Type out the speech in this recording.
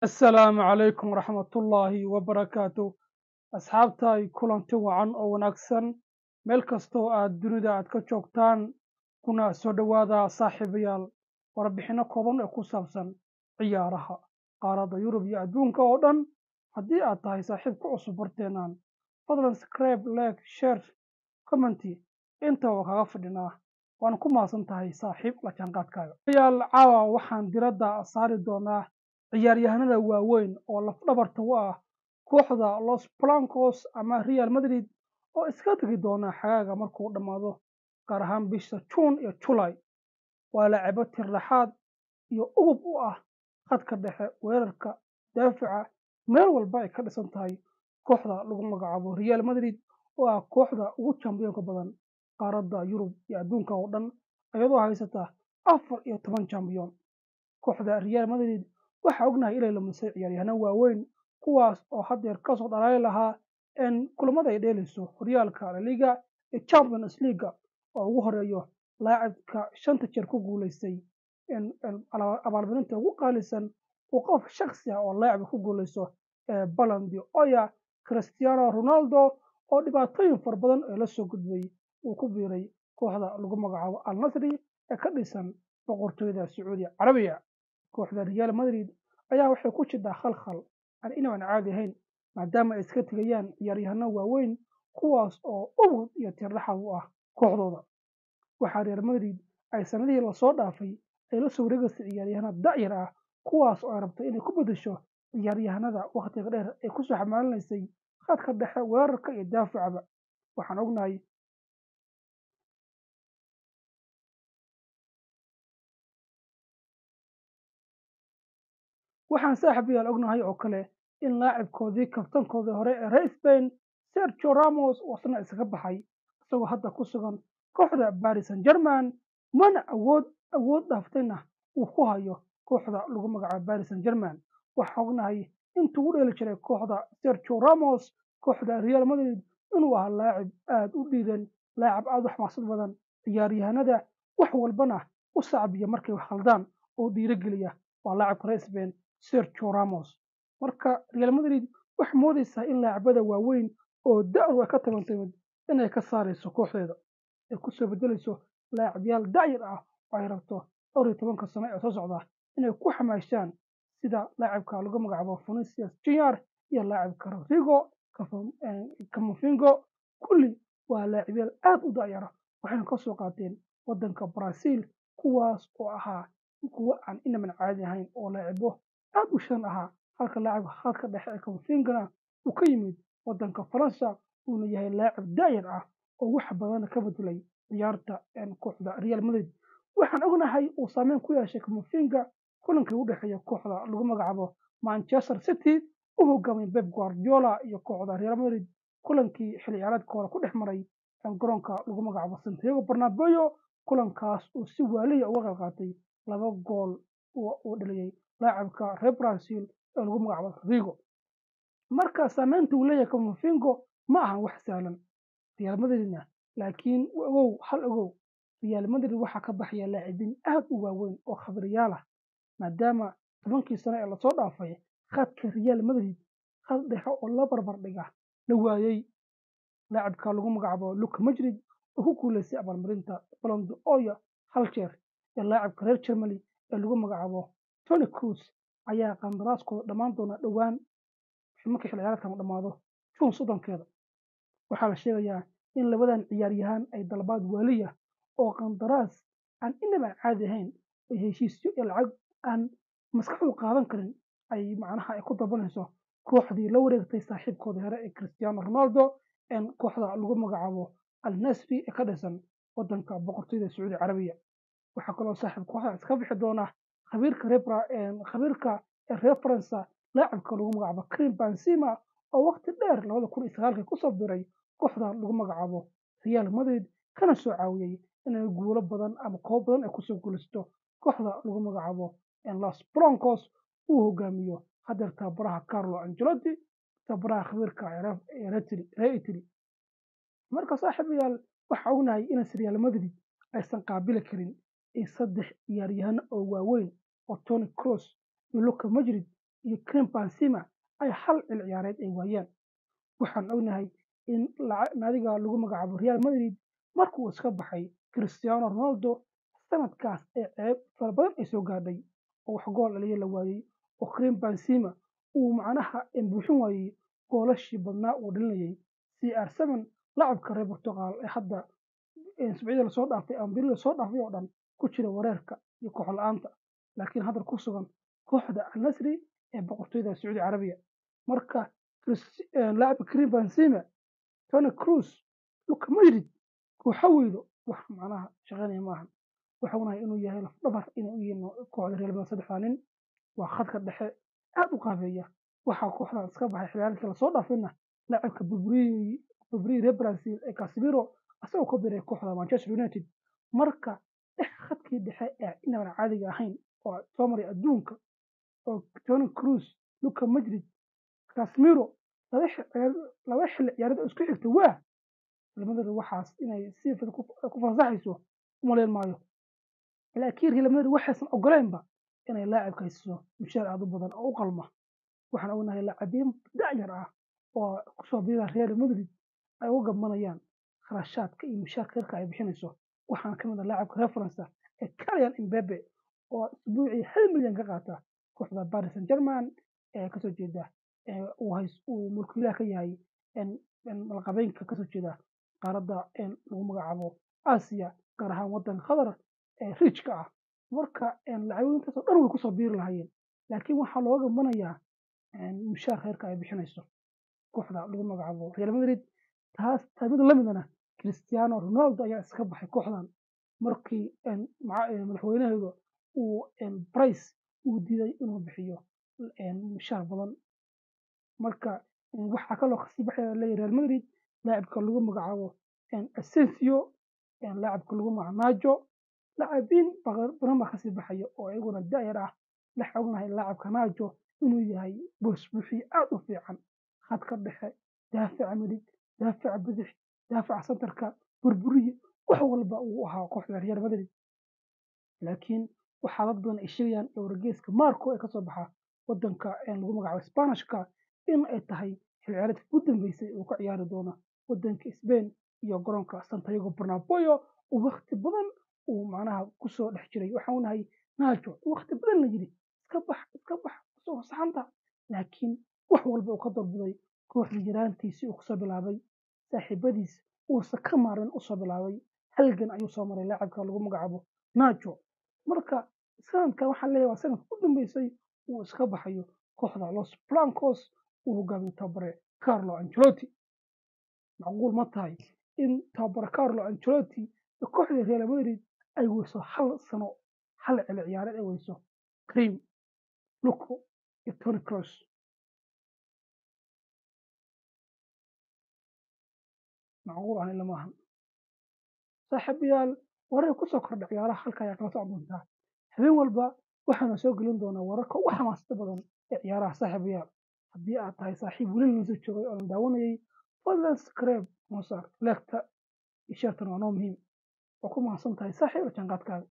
Assalaamu calaykum waraxmatullaahi wabarakaatu. Asxaabtay, kulanti wacan oo wanaagsan meel kastoo aad dunida aad ka joogtaan, kuna soo dhowaada, saaxiibayaal, warbixinno kooban oo ku saabsan ciyaaraha qaaradda Yurub iyo adduunka oo dhan. Haddii aad tahay saaxiib ku cusub barteenaan, fadlan subscribe, like, share, comment inta waa kaga fadhinaa. Waan ku mahadsan tahay, saaxiib, la jaanqaadkaaga. Yaal, caawa waxaan diradda saari doonaa ciyaaryahanada waaweyn oo lafdhabarta u ah kooxda Los Blancos ama Real Madrid oo iska tegi doona xagaaga markuu dhammaado, gaar ahaan bisha Juun iyo July. Waa laacabo tirdhaxaad iyo ugub u ah khadka dhexe, weerarka, daafaca, meel walba ay ka dhisan tahay kooxda lagu magacaabo Real Madrid oo ah kooxda ugu championka badan qaaradda Yurub iyo adduunka oo dhan, iyadoo haysata 14 champion. Kooxda Real Madrid waxaa ognahay inay lumisay ciyaaryahano waaweyn, kuwaas oo haddeer kasoo dhalaali lahaa in kulamada ay dheelayso horyaalka La Liga iyo Champions League, oo ugu horeeyo laacibka shanta jeer ku guuleystay abaalmarinta ugu qaalisan uu qof shakhsi ah oo laacib ku guuleysto ee Ballon d'Or, Cristiano Ronaldo, oo dhibaatooyin fara badan ee la soo gudbay uu ku biiray kooxda lagu magacaabo Al Nasri ee ka dhisan Boqortooyada Sacuudi Carabiya. Kooxda Real Madrid ayaa waxay ku jirtaa khalkhal aan inaan caadi ahayn, maadaama ay iska tegayaan ciyaaryahano waaweyn, kuwaas oo ubud iyo tirdhaxad u ah kooxdooda. Waxaa Real Madrid ay sanadihii lasoo dhaafay ay la soo wareegaysay ciyaaryahano da'yar ah, kuwaas oo ay rabtay inay ku beddesho ciyaaryahanada wakhtiga dheer ay kusoo xamaalinaysay khadka dhexe, weerarka iyo daafacaba. Waxaan, saaxiibayaal, ognahay oo kale in laacibkoodii, kabtankoodii hore ee reer Spain, Sergio Ramos, uu asna isaga baxay, isagoo hadda ku sugan kooxda Paris Saint-Germain, mana awood dhaaftayna uu ku hayo kooxda lagu magacaabo Paris Saint-Germain. Waxaan ognahay intuu u dheeli jiray kooxda Sergio Ramos kooxda Real Madrid inuu ahaa laacib aad u dhiiran, laacib aad u xamaasad badan, ciyaaryahanada wax walbana u sacbiya markay wax khaldaan oo dhiirigeliya. Waa laacibka reer Spain, Sergio Ramos. Marka Real Madrid waxay moodaysaa in laacibada waaweyn oo da'du ay ka tabantamid inay ka saarayso kooxdeeda, ay kusoo bedelayso laacibyaal da'yar ah oo ay rabto dhowr iyo tobanka sano ee soo socda inay ku xamaashaan, sida laacibka lagu magacaabo Vinicius Junior iyo laacibka Rodrigo Camavinga. Kulli waa laacibyaal aad u da'yar, waxayna ka soo qaateen waddanka Brazil, kuwaas oo ahaa kuwo aan inaman caadi ahayn oo laacibo aad u shidan ahaa, halka laacibka khadka dhexe ee Camavingana uu ka yimid waddanka Faransa, uuna yahay laacib da'yar ah oo wax badan ka bedelay ciyaarta kooxda Real Madrid. Waxaan ognahay uu saameyn ku yeeshay Camavinga kulankii u dhexeeya kooxda lagu magacaabo Manchester City u hogaamay Pep Guardiola iyo kooxda Real Madrid, kulankii xilli ciyaareedka hore ku dhex maray garoonka lagu magacaabo Santiago Bernabeu, kulankaas uu si waaliya uga qayb qaatay laba gool uu dhaliyay laacibka reer Brazil ee lagu magacaabo Rodrigo. Marka saameynta uu leeyahay Camavinga ma ahan wax sahlan Real Madridna, laakiin ogow hal ogow, Real Madrid waxaa ka baxaya laacibiin aad u waaweyn oo khabriyaal ah, maadaama 10kii sano ee lasoo dhaafay khadka Real Madrid khad dhexe oo la barbar dhiga la waayay. Laacibka lagu magacaabo Luka Modric oo ku guuleystay abaalmarinta Ballon d'Or hal jeer iyo laacibka reer Germany ee lagu magacaabo Toni Kroos ayaa qandaraaskooda dhammaan doona dhowaan markii xilli ciyaareedkan dhammaado, Juun 30keeda. Waxaa la sheegayaa in labadan ciyaaryahan ay dalbaad waaliya oo qandaraas aan inaba caadi ahayn ay heshiisyo iyo lacag aan maskaxdu qaadan karin ay macnaha ay ku dalbanayso kooxdii la wareegtay saaxiibkooda hore ee Cristiano Ronaldo, kooxda lagu magacaabo Al Nasri ee ka dhisan waddanka Boqortooyada Sacuudi Carabiya. Waxaa kaloo, saaxiib, kooxda iska bixi doona khabiirka reer Faransa, laacibka lagu magacaabo Karim Benzema, oo waqti dheer 2009kii kusoo biiray kooxda lagu magacaabo Real Madrid, kana soo caawiyey inay guulo badan ama koob badan ay kusoo guulaysato kooxda lagu magacaabo Los Blancos uu hogaamiyo haddeer tababaraha Carlo Ancelotti, tababaraha khabiirka reer Italy. Marka, saaxiibayaal, waxaa ognahay in Real Madrid aysan qaabili karin in saddex ciyaaryahano oo waaweyn oo Toni Kroos iyo Luka Modric iyo Karim Benzema ay hal xil ciyaareed ay waayeen. Waxaan ognahay in naadiga lagu magacaabo Real Madrid markuu iska baxay Cristiano Ronaldo sanadkaas ee ceeb fara badan ay soo gaadhay oo wax gool dhaliya la waayey oo Karim Benzema uu macnaha buuxin waayey goolashii badnaa uu dhalinayay. CR7 laacibka reer Portugal ee hadda isbuucyada lasoo dhaafay ama bilihii lasoo dhaafay oo dhan ku jira wareerka iyo koox la'aanta, laakiin hadda ku sugan kooxda Al Nassr ee boqortooyada Sacuudi Carabiya. Marka laacibka Karim Benzema, Toni Kroos, Luka Modric kooxo weydo wax macnaha shaqaynaya maahan. Waxaan ognahay inuu yahay laf dhabar inay u yihiin kooxda Real Madrid. Saddexdaa nin waa khadka dhexe aad u qaabeeya. Waxaa kooxdan iska baxay xilciyaareedkii lasoo dhaafayna laacibka burburiyey reer Brazil ee Casemiro, asagoo ku biiray kooxda Manchester United. Marka dhex khadkii dhexe ee inaan caadiga ahayn oo soo maray adduunka oo Toni Kroos, Luka Modric, Casemiro laba xilli ciyaareed oo isku xigta waa Real Madrid waxaas inay si fudud ku fasaxayso umaleyn maayo. Laakiin Real Madrid waxaysan ogoleynba inay laacibka haysiiso mushaar aad u badan oo u qalma. Waxaan ognahay laacibiin da'yar ah oo kusoo biira Real Madrid ay uga gabanayaan kharashaadka iyo mushaarka yarka ay bixinayso. Waxaana ka mid ah laacibka reer Faransa ee Kylian Mbappe oo isbuucii 1 milyan ka qaata kooxda Paris Saint-Germain ee kasoo jeeda uu mulkiilaha ka yahay malqabeynka kasoo jeeda qaaradda lagu magacaabo Aasiya, gaar ahaan waddanka Qatar ee riijka ah. Marka laacibiintaas oo dhan way kusoo biiri lahaayeen, laakiin waxaa looga gabanayaa mushaarka yarka ay bixinayso kooxda lagu magacaabo Real Madrid. Taas mid la midana Cristiano Ronaldo ayaa iska baxay kooxdan markii madaxweynaheedu uu Price uu diiday inuu bixiyo mushaar badan. Marka waxaa kaloo kasii baxaya leeyahay Real Madrid laacibka lagu magacaabo Asensio, laacibka lagu magacaabo Nacho, laacibiin badan baa kasii baxaya oo iyaguna da'yar ah. Waxaan ognahay laacibka Nacho inuu yahay boos buuxiye aad u fiican, khadka dhexe, daafaca midig, daafaca bidix, daafaca sentarka, burburiye, wax walba uu ahaa kooxda Real Madrid. Laakiin waxaa dad badan ay sheegayaan ee wargeyska Marco ee kasoo baxa wadanka lagu magacaabo Isbaanishka in ay tahay xilli ciyaareedkii ugu dambeysay uu ka ciyaari doono wadanka Spain iyo garoonka Santiago Bernabeu uu waqti badan uu macnaha kusoo dhex jiray. Waxaan ognahay Nacho waqti badan la yiri iska bax, iska bax, soo saxanta, laakiin wax walba uu ka dalbaday kooxda yaraantiisii uu kusoo bilaabay, saaxiibadiis uusan ka maarin usoo bilaabay, halgan ayuu soo maray laacibka lagu magacaabo Nacho. Marka sanadkan waxaan leeyahay waa sanadka u dambeysay uu iska baxayo kooxda Los Blancos uu hogaamiyo tababare Carlo Ancelotti. Macquul ma tahay in tababare Carlo Ancelotti iyo kooxda Real Madrid ay weyso hal sano, hal xilli ciyaareed ay weyso Karim, Luka iyo Toni Kroos? Macquul aan ila maahan. Saaxiibayaal, wararka kusoo kordha ciyaaraha halka ayaa kala socon doontaa. Habeen walba waxaanu soo gelin doonaa wararka ugu xamaasada badan ee ciyaaraha. Saaxiibayaal, haddii aad tahay saaxiib weli nala soo joogay oo na daawanayay, fadlan subscribe noo saar, like-ta iyo share-tana waa noo muhiim. Waa ku mahadsan tahay saaxiib la jaanqaadkaaga.